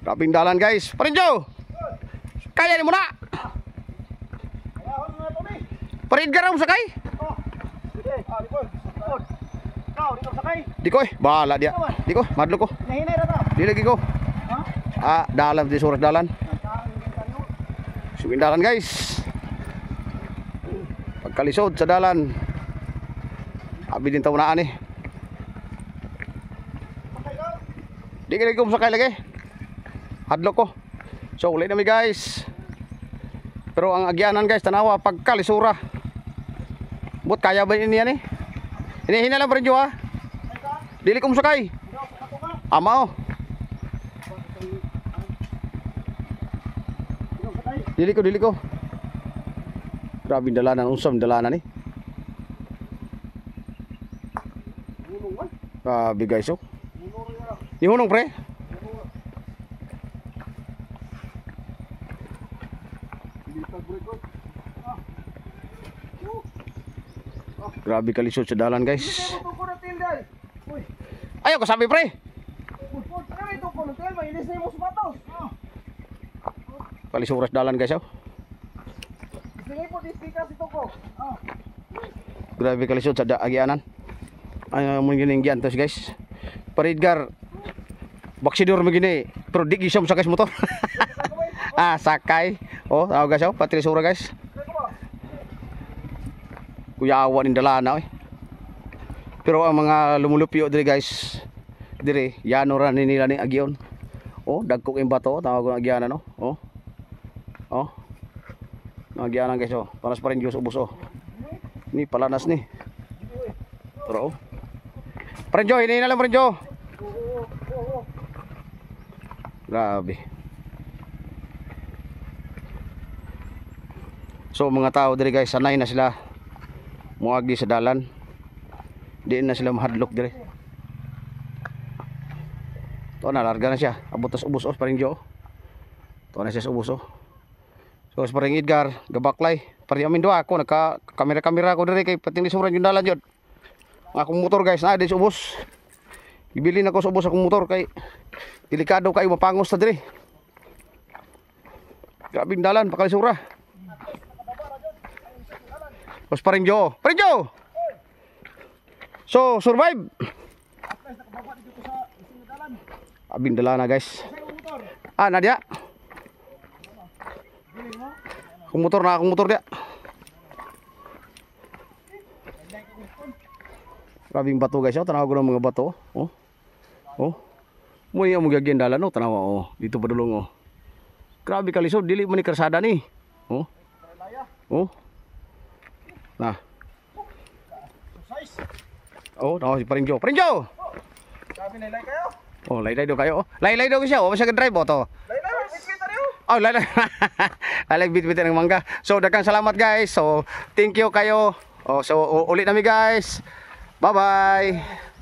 Grabing dalan, guys. Parinjo! Kaya ni mo na! Parid ka raw sakay? Di ko eh, bahala dia. Di ko, madlo ko. Di lagi ko. Ah, dalan di surat dalan. Sugin dalan, guys. Pagkalisod sa dalan. Abi din taunaan eh. Di ka lagi ko sakay lagi. Hadlok ko. So uli na mi, guys. Pero ang agyanan, guys, tanawa pagkalisura. But kaya ba ini yan eh? Hinihina lang pa rin ha. Dili ko sakay. Ama oh. Dili ko, dili ko. Grabe dalanan, unsam dalanan eh. Grabe, guys, oh. Nihunong, pre. Grabe kalisod sa dalan, guys. Ayaw ko sabi, pre. Kalisuras dalan, guys, oh. Grabe kalisod sa agianan. Ay mo gining giantos, guys. Paridgar baksidor mo gini, pero di gyud siya mosakay sa motor. Ah, sakay. Oh, tao, guys, oh, patrisura, guys. Kuyawa ning dalana oy. Pero ang mga lumulupyo diri, guys, diri yano ra ni nila ni agyon. Oh, dagko kay bato, tawag ko agyanan, no. Oh. Oh. Agyanan, guys, oh. Panas pa rin Diyos ubos oh. Ni palanas ni. Pero oh. Prenjo, hinihina lang, Prenjo. Grabe. So mga tao diri, guys, sanay na sila moagi sa dalan. Di na sila mahadlok diri. To na larga na siya. Abot tas ubos oh, paring Jo. To na siya sa ubos oh. So sa paring Edgar, gabaklay. Pari amin duha ako nagka kamera-kamera ko diri kay pating lisuran yung dalan jud. Ang akong motor, guys, na di sa ubos. Ibili na ko sa ubos akong motor kay delikado kayo mapangos ta diri. Grabing dalan, pakalisura. Boss paring Jo. Paring Jo! So, survive. Abing dala na, guys. Ah, nadia. Akong motor na, akong motor dia. Grabing bato, guys. Oh, tanaw ko ng mga bato. Oh. Oh. Mo yung mga dalan, no, tanawa oh. Dito padulong oh. Grabe kalisod, dili man ni karsada ni. Oh. Oh. Nah. Oh, tanawa si Paring Jo. Paring Jo! Grabe laylay kayo. Oh, laylay daw kayo. Oh. Laylay daw siya. Oh, siya drive oh to. Laylay, bitbit na rin. Oh, laylay. Laylay bitbit ng mangga. So, daghang salamat, guys. So, thank you kayo. Oh, so ulit nami, guys. Bye-bye.